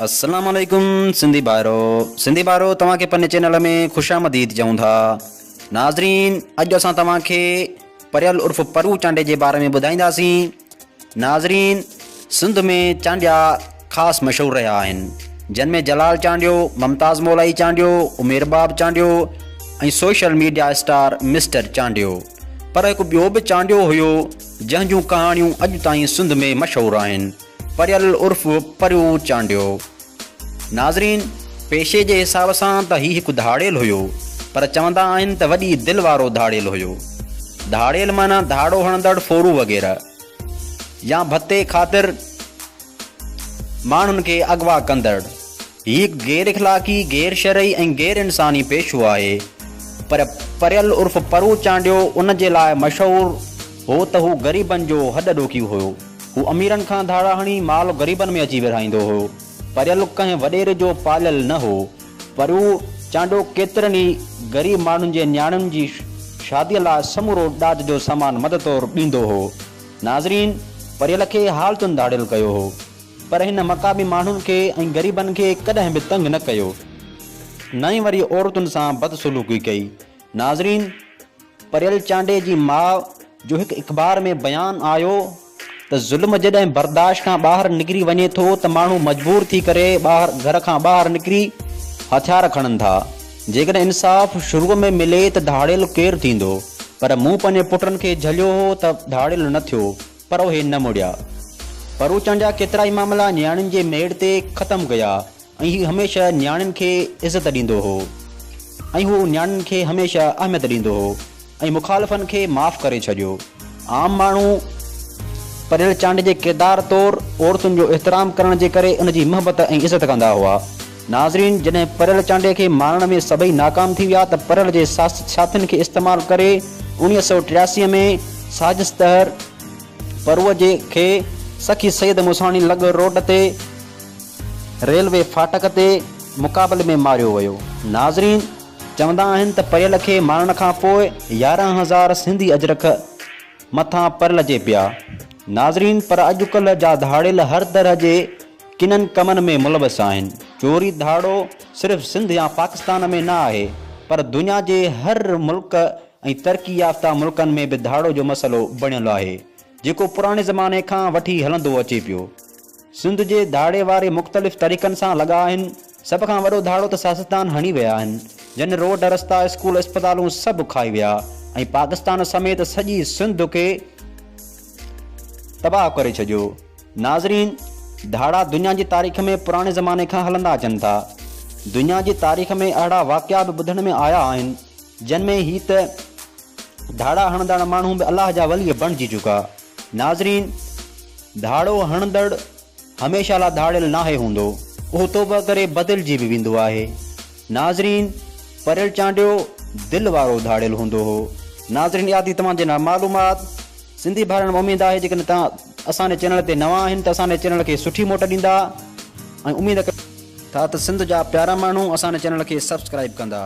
السلام عليڪم سنڌي ڀائرو سنڌي ڀائرو توهان کي پنهنجي چينل ۾ خوش آمديد چئون ٿا ناظرين اڄ اسان توهان کي پريل عرف پرو چانڊي جي باري ۾ ٻڌائينداسين ناظرين سنڌ ۾ چانڊيا خاص مشهور رهيا آهن جن ۾ Jalal Chandio Mumtaz Molai Chandio Umair Bab Chandio ۽ social media star mister Chandio پر هڪ ٻيو به چانڊيو هيو جنهن جون ڪهاڻيون اڄ تائين سنڌ ۾ مشهور آهن پريل عرف پريو چانڊيو. ناظرين! پيشي جي حساب سان ته هي هڪ ڌاڙيل هيو، پر چوندا آهن ته وڏي دل وارو ڌاڙيل هيو. ڌاڙيل معنيٰ ڌاڙو هڻندڙ ڦورو وغيره يا ڀتي خاطر ماڻهن کي اغوا ڪندڙ. هي هڪ غير اخلاقي، غير شرعي ۽ غير انساني پيشو آهي. پر پريل عرف پرو چانڊيو ان جي لاء مشهور هو ته هو غريبن جو هڏ ڏوکي هيو. هو اميرن کان ڌاڙا هڻي مال غريبن ۾ اچي ورهائيندو هو. پريل ڪنهن وڏيري جو پاليل نه هو. پرو چانڊيو ڪيترن ئي غريب ماڻهن جي نياڻين جي شاديء لاء سمورو ڏاج جو سامان مدد طور ڏيندو هو. ناظرين! پريل کي حالتن ڌاڙيل ڪيو هو. پر هن مقامي ماڻهن کي ۽ غريبن کي ڪڏهن به تنگ نه ڪيو، نه ئي وري عورتن سان بدسلوڪي ڪئي. ناظرين! پريل چانڊيي جي ماء جو هڪ اخبار ۾ بيان آيو ته ظلم جڏهن برداشت کان ٻاهر نڪري وڃي ٿو ته ماڻهو مجبور ٿي ڪري ٻاهر گهر کان ٻاهر نڪري هٿيار کڻن ٿا. جيڪڏهن انصاف شروع ۾ ملي ته ڌاڙيل ڪير ٿيندو؟ پر مون پنهنجي پٽن کي جهليو هو ته ڌاڙيل نه ٿيو. پر اهي نه مڙيا. پروچڻ جا ڪيترائي معاملا نياڻين جي ميڙ تي ختم ڪيا ۽ هي هميشه نياڻين کي عزت ڏيندو هو ۽ هو نياڻين کي هميشه اهميت ڏيندو هو ۽ مخالفن کي معاف ڪري ڇڏيو. عام ماڻهو پريل چانڊ جي ڪردار طور عورتن جو احترام ڪرڻ جي ڪري ان جي محبت ۽ عزت ڪندا هئا. ناظرين جڏهن پريل چانڊيي کي مارڻ ۾ سڀئي ناڪام ٿي ويا ته پريل جي ساٿين کي استعمال ڪري 1983 ۾ سازش تحر پروء جي کي سخي سيد موساڻي لڳ روڊ تي ريلوي ڦاٽڪ تي مقابلي ۾ ماريو ويو. ناظرين چوندا آهن ته پريل کي مارڻ کان پوء 11,000 سنڌي اجرڪ مٿان پريل جي پيا. ناظرين پر اڄ ڪلهه جا ڌاڙيل هر طرح جي ڪنن ڪمن ۾ ملوث آهن. چوري ڌاڙو صرف سنڌ يا پاڪستان ۾ نه آهي پر دنيا جي هر ملڪ ۽ ترقي يافته ملڪن ۾ به ڌاڙو جو مسئلو بڻيل آهي جيڪو پراڻي زماني کان وٺي هلندو اچي پيو. سنڌ جي ڌاڙي واري مختلف طريقن سان لڳا آهن. سڀ کان وڏو ڌاڙو ته سياستدان هڻي ويا آهن جن روڊ رستا اسڪول اسپتالون سڀ کائي ويا ۽ پاڪستان سميت سڄي سنڌ کي تباهه ڪري ڇڏيو. ناظرين! ڌاڙا دنيا جي تاريخ ۾ پراڻي زماني کان هلندا اچن ٿا. دنيا جي تاريخ ۾ اهڙا واقعا به ٻڌڻ ۾ آيا آهن، جن ۾ هي ته ڌاڙا هڻندڙ ماڻهو به الله جا ولي بڻجي چڪا. ناظرين! ڌاڙو هڻندڙ هميشه لا ڌاڙيل ناهي هوندو، اهو توبه ڪري بدلجي به ويندو آهي. ناظرين! پريل چانڊيو دل وارو ڌاڙيل هوندو هو. ناظرين! اها ٿي توهان جي لاء معلومات. سنڌي ڀائرن مان اميد آهي جيڪڏهن توهان اسان جي چينل تي نوان آهن ته اسان جي چينل کي سٺي موٽ ڏيندا ۽ اميد ڪيون ٿا ته سنڌ جا پيارا ماڻهو اسان جي چينل کي سبسڪرائيب ڪندا.